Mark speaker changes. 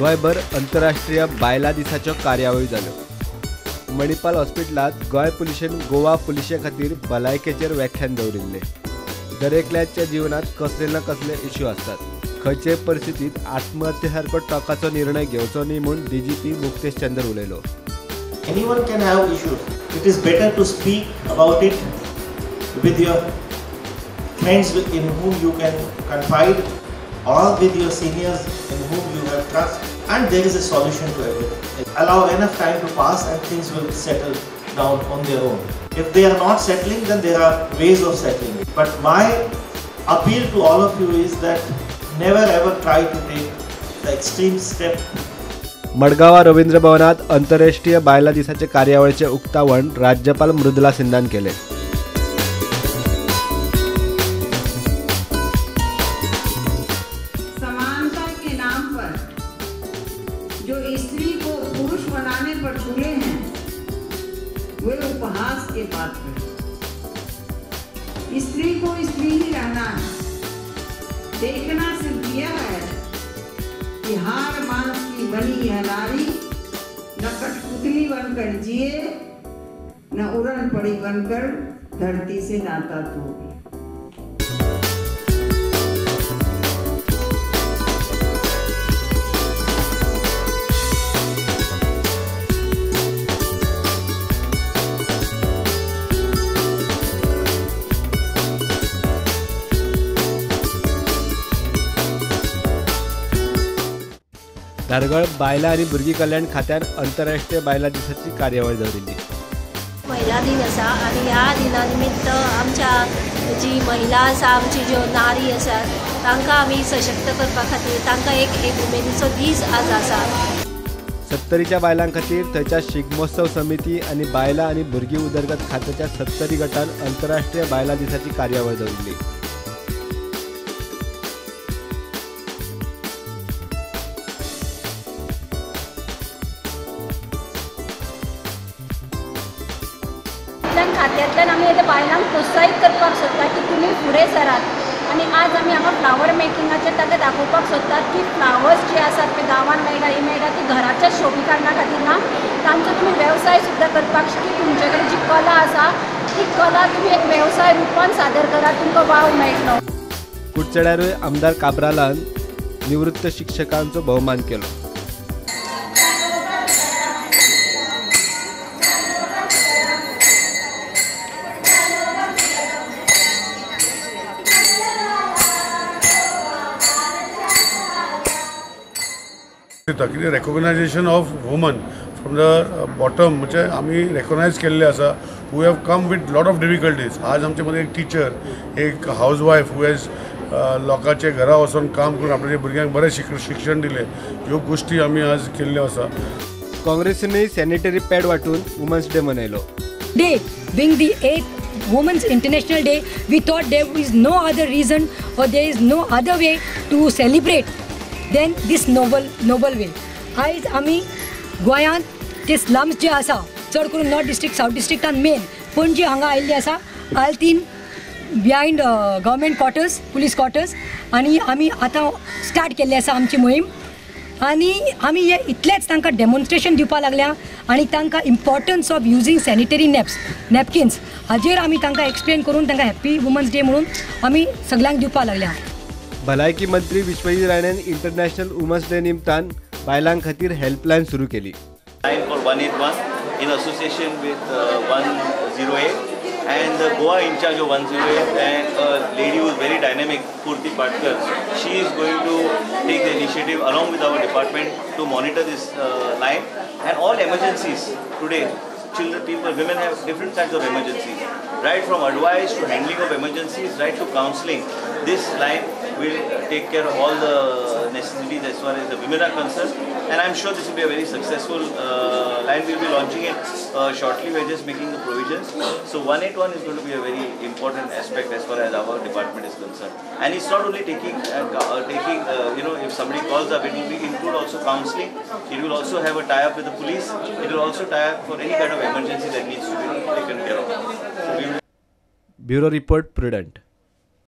Speaker 1: गोंयभर अंतरराष्ट्रीय बायलां दिसाच्यो कार्यावळी जाल्यो. मणिपाल हॉस्पिटलांत गोंय पुलिशेन गोवा पुलिशे खातीर भलायकेचेर व्याख्यान दवरिल्लें. दरेकल्याच्या जिवनांत कसले ना कसले इश्यू आसतात. खंयचेय परिस्थितींत आत्महत्ये सारको टोकाचो निर्णय घेवचो न्ही म्हूण डीजीपी मुक्तेश चंद्र उलयलो.
Speaker 2: Anyone can have issues. It is better to speak about it with your friends in whom you can confide or with your seniors in whom you have trust, and there is a solution to everything. Allow enough time to pass and things will settle down on their own. If they are not settling, then there are ways of settling it. But my appeal to all of you is that never ever try to take the extreme step.
Speaker 1: मडगांवां रवींद्र भवनात अंतरराष्ट्रीय बायलां दिसाचे कार्यावळीचें उक्तावण राज्यपाल मृदुला सिन्हान केलें.
Speaker 3: समानता के नाम पर जो स्त्री को पुरुष बनाने पर तुले हैं, वे उपहास के पात्र हैं. स्त्री को स्त्री ही रहना है. देखना सिर्फ यह है कि हार मांस की बनी यह नारी न कठपुतली बनकर जिए, न उड़न पड़ी बनकर धरती से नाता तोड़े.
Speaker 1: धारगळ बायलां आनी भुरगीं कल्याण खात्यान अंतरराष्ट्रीय बायलां दिसाची कार्यावळ दवरिल्ली.
Speaker 4: महिला दिन आसा आनी ह्या दिना निमित्त आमच्या जी महिला आसा, आमची ज्यो नारी आसा, तांकां आमी सशक्त करपा खातीर तांकां एक उमेदीचो दीस आज आसा.
Speaker 1: सत्तरीच्या बायलां खातीर थंयच्या शिगमोत्सव समिती आनी बायलां आनी भुरगीं उदरगत खात्याच्या सत्तरी गटान अंतरराष्ट्रीय बायलां दिसाची कार्यावळ दवरिल्ली.
Speaker 4: खात्यांतल्यान आमी आतां बायलांक प्रोत्साहीत करपाक सोदता की तुमी फुडें सरात आनी आज आमी हांगा फ्लावर मेकिंगाचेर तांकां दाखोवपाक सोदतात की फ्लावर्स जे आसात ते गांवांत मेळटा, ही मेळटा, ती घराच्या शोभिकरणा खातीर ना, तांचो तुमी वेवसाय सुद्दां करपाक की तुमचे कडेन जी कला आसा ती कला तुमी एक वेवसाय रुपान सादर करात, तुमकां वाव मेळटलो.
Speaker 1: कुडचड्यारूय आमदार काब्रालान निवृत्त शिक्षकांचो भोवमान केलो.
Speaker 5: कितें recognisation of woman from the bottom, म्हणजे आमी रेकॉग्नायज केल्ले आसा who have come with lot of difficulties. आज आमचे मदीं एक टिचर, एक हावज वायफ who has लोकांचे घरा वचून काम करून आपल्या भुरग्यांक बरें शिक्षण दिलें, ह्यो गोश्टी आमी आज केल्ल्यो आसा.
Speaker 1: काँग्रेसीनूय सॅनिटरी पॅड वांटून वुमन्स डे मनयलो.
Speaker 6: Day being the 8th Women's International Day, we thought there is no other reason or there is no other way to celebrate than this noble way. आयज आमी गोंयांत ते स्लम्स जे आसा, चड करून north district, south डिस्ट्रिक्टान main Panaji हांगा आयिल्ले आसा, आल्तीन behind government quarters, police quarters, आनी आमी आतां स्टार्ट केल्ली आसा आमची मोहीम. आनी आमी हे इतलेंच तांकां डेमॉन्स्ट्रेशन दिवपाक लागल्या आनी तांकां importance of using sanitary napkins हाजेर आमी तांकां एक्सप्लेन करून तांकां हॅप्पी वुमन्स डे म्हणून आमी सगल्यांक दिवपाक लागल्या.
Speaker 1: भलायकी मंत्री विश्वजीत राणेन इंटरनॅशनल वुमन्स डे निमतान बायलां खातीर हेल्पलायन सुरू केली.
Speaker 7: Line for 181 in association with 108 and the Goa in charge of 108 and a lady who is very dynamic, Purti Patkar. She is going to take the initiative along with our department to monitor this line and all emergencies today. Children, people, women have different kinds of emergencies, right from advice to handling of emergencies, right to counseling. This line will take care of all the necessities as far as the women are concerned, and I'm sure this will be a very successful line. We'll be launching it shortly. We're just making the provisions. So 181 is going to be a very important aspect as far as our department is concerned. And it's not only taking you know, if somebody calls up, it will be include also counseling. It will also have a tie-up with the police. It will also tie up for any kind of emergency that needs to be taken care of. So we will
Speaker 1: Bureau Report, Prudent.